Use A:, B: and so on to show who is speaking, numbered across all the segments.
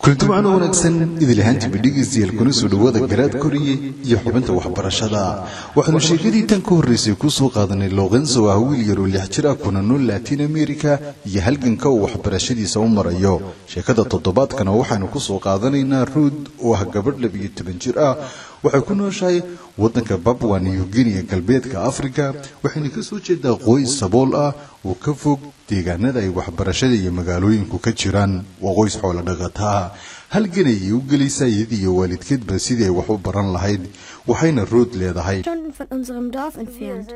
A: Kulanti wacan oo wanaagsan idil ahaantiiba dhegeystayaal, kuna soo dhawaada Garaad Koriye iyo xubinta waxbarashada. Waxaanu sheekadii tan ka horreysay ku soo qaadanay Lorenzo, ah wiil yar oo 6 jir ah, kuna nool Latin America, iyo halganka uu waxbarashadiisa u marayo. Sheekada toddobaadkana waxaynu ku soo qaadanaynaa Ruud, oo ah gabadh 12 jir ah. Waxay ku nooshahay waddanka Papua New Guinea, galbeedka Africa, waxayna ka soo jeedaa qoys sabool ah oo ka fog deegaanada ay waxbarashada iyo magaalooyinku ka jiraan. Waa qoys xoolo dhaqataa. Halgan ayay u gelaysaa iyadii iyo waalidkeedba sidii ay wax u baran lahayd. Waxayna Ruud leedahay:
B: Stunden von unserem Dorf entfernt.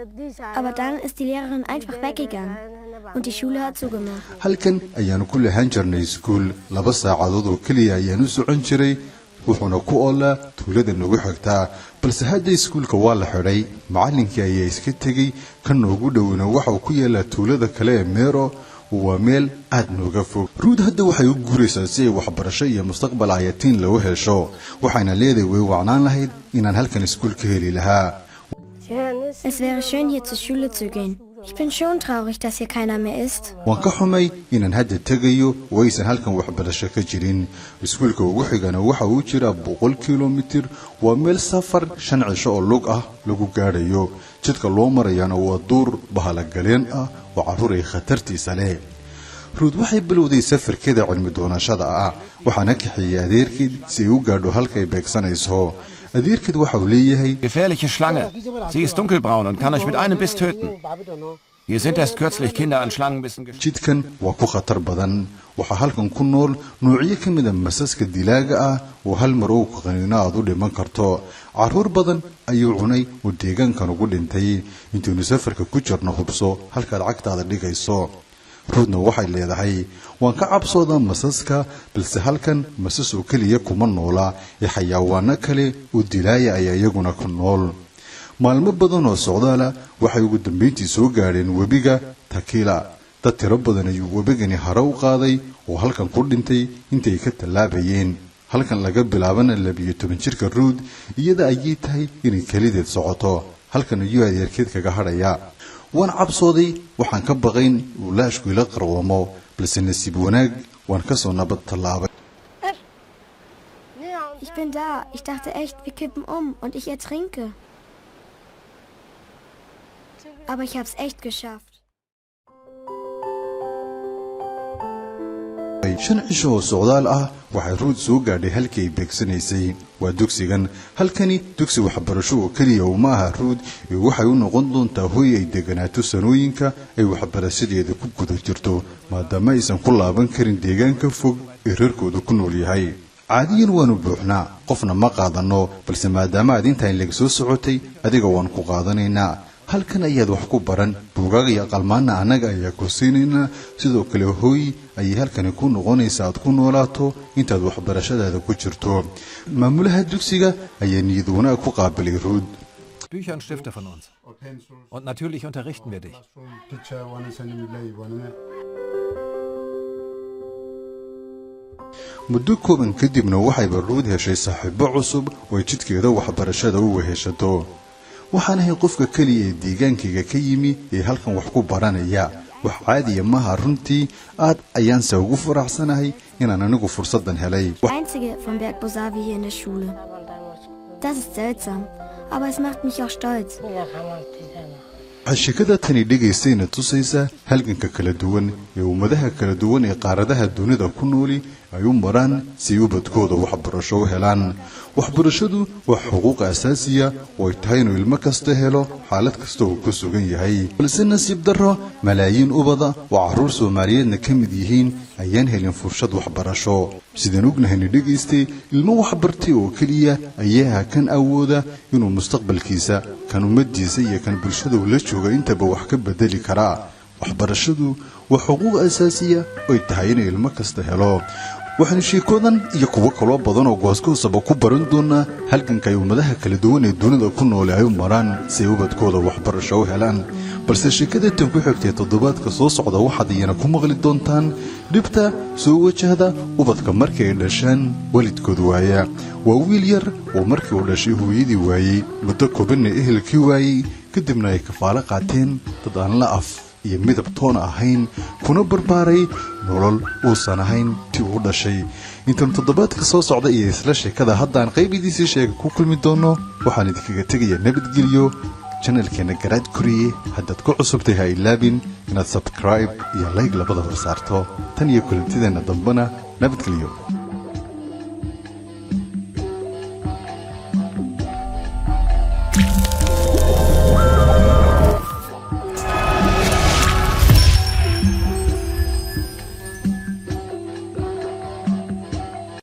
B: Aber dann ist die Lehrerin einfach weggegangen und die Schule hat zugemacht.
A: Halkan ayaanu ku lahaan jirnay iskuul. 2 saacadood oo keliya ayaan u socon jiray, wuxuuna ku oolaa tuulada nagu xigtaa. Balse hadda iskuulka waa la xidhay, macallinkii ayaa iska tegey. Ka noogu dhowna waxauu ku yaalaa tuulada kale ee Meero, waa meel aad nooga fog. Ruud hadda waxay u guuraysaa si ay waxbarasho iyo mustaqbal ayatiin lagu hesho. Waxayna leedahay: way wacnaan lahayd inaan halkan iskuul ka heli lahaa.
B: Es wäre schön, hier zur Schule zu gehen. Ich bin schon traurig, dass hier keiner mehr ist.
A: Waan ka xumay inaan hadda tegayo oo aysan halkan waxbarasho ka jirin. Iskuulka ugu xigana waxa uu jiraa 100 kilomitir. Waa meel safar 5 cisho oo lug ah lagu gaadhayo. Jidka loo marayana waa duur bahalagaleen ah oo carruur ay khatartiisa leh. Ruud waxay bilowday safarkeeda cilmi doonashada ah, waxaana kaxeeyey adeerkeed si ay u gaadho halkay beegsanayso. Adeerkeed waxa uu leeyahay:
C: Gefährliche Schlange. Sie ist dunkelbraun und kann euch mit einem Biss töten. Hier sind erst kürzlich Kinder an Schlangenbissen gestorben.
A: Jidkan waa ku khatar badan. Waxaa halkan ku nool noocyo ka mida masaska dilaaga ah oo hal mar oo qaniino aad u dhiman karto. Carruur badan ayuu cunay oo deegaankan ugu dhintay. Intaynu safarka ku jirno, hubso halkaad cagtaada dhigayso. Ruudna waxay leedahay: waan ka cabsoodaa masaska, balse halkan masas oo keliya kuma noola ee xayawaano kale oo dilaaya ayaa iyaguna ku nool. Maalmo badan oo socdaala waxay ugu dambayntii soo gaadheen webiga Takila. Dad tiro badan ayuu webigani hore u qaaday oo halkan ku dhintay intay ka tallaabayeen. Halkan laga bilaabana 12 jirka Ruud iyada ayay tahay inay kelideed socoto. Halkan ayuu adeerkeed kaga hadhayaa. Waan cabsooday, waxaan ka baqayn uu laashku ila qarwamo, balse nasiib wanaag waan ka soo nabad tallaabay.
B: Ich bin da. Ich dachte echt, wir kippen um und ich ertrinke. Aber ich hab's echt geschafft.
A: 5 cisho oo socdaal ah waxay Ruud soo gaadhay halkii ay beegsanaysay. Waa dugsigan. Halkani dugsi waxbarasho oo keliya uma aha Ruud ee waxay u noqon doontaa hoy ay deganaato sanooyinka ay waxbarashadeeda ku guda jirto, maadaama aysan ku laaban karin deegaanka fog ee reerkooda ku nool yahay. Caadiyan waanu buuxnaa, qofna ma qaadanno, balse maadaama aad intaan laga soo socotay, adiga waan ku qaadanaynaa. Halkan ayaad wax ku baran, buugaag iyo qalmaanna annaga ayaa ku siinaynaa. Sidoo kale hooy ayay halkani ku noqonaysa aad ku noolaato intaad waxbarashadaada ku jirto. Maamulaha dugsiga ayaa niyad wanaag ku qaabilay Ruud.
D: Bücher und Stifte von uns. Und natürlich unterrichten wir dich.
E: Teacher wanasani.
A: Muddo kooban kadibna waxayba Ruud heshay saaxiibo cusub oo ay jidkeeda waxbarashada u weheshato. Waxaan ahay qofka keliya ee deegaankayga ka yimi ee halkan wax ku baranaya. Wax caadiya maha runtii, aad ayaanse ugu faraxsanahay inaan anigu fursaddan helay.
B: Einzige vom Berg Bosavi hier in der Schule. Das ist seltsam, aber es macht mich auch stolz.
A: Waxaa sheekada tani dhegaystayna tusaysa halganka kala duwan ee ummadaha kala duwan ee qaaradaha dunida ku nooli ay u maraan si ay ubadkooda waxbarasho u helaan. Waxbarashadu waa xuquuq asaasiya oo ay tahay inuu ilmo kasta helo xaalad kasta uu ku sugan yahay. Balse nasiib darro, malaayiin ubada oo carruur Soomaaliyeedna ka mid yihiin ayaan helin fursad waxbarasho. Sidaan ognahayna dhegaystay, ilmo waxbartay oo keliya ayaa kan awooda inuu mustaqbalkiisa, kan ummaddiisa iyo kan bulshada uu la jooga intaba wax ka bedeli karaa. Waxbarashadu waa xuquuq asaasiya oy tahay inay ilmo kasta helo. Waxaanu sheekoodan iyo kuwo kaloo badan oo goosgoosaba ku baran doonaa halganka ay ummadaha kala duwan ee dunida ku noole ay u maraan si ay ubadkooda waxbarasho u helaan. Balse sheekada tan ku xigtay toddobaadka soo socda waxaad iyana ku maqli doontaan dhibta soo wajahda ubadka markii ay dhashaan waalidkood waaya. Waa wiil yar oo markii uu dhashay hooyadii waayey, muddo koobanna ehelkii waayey, kadibna ay kafaalo qaateen dad aan la af iyo midab toona ahayn, kuna barbaaray nolol uusan ahayn tii uu dhashay. Intaanu toddobaadka soo socda iyo isla sheekada haddaan qaybidiisii sheega ku kulmi doono, waxaan idinkaga tegaya nabadgelyo. Channelkeena Garaad Koriye haddaad ku cusubtay, ha ilaabin inaad subscribe iyo like labadaba saarto. Tan iyo kulantideenna dambena, nabadgelyo.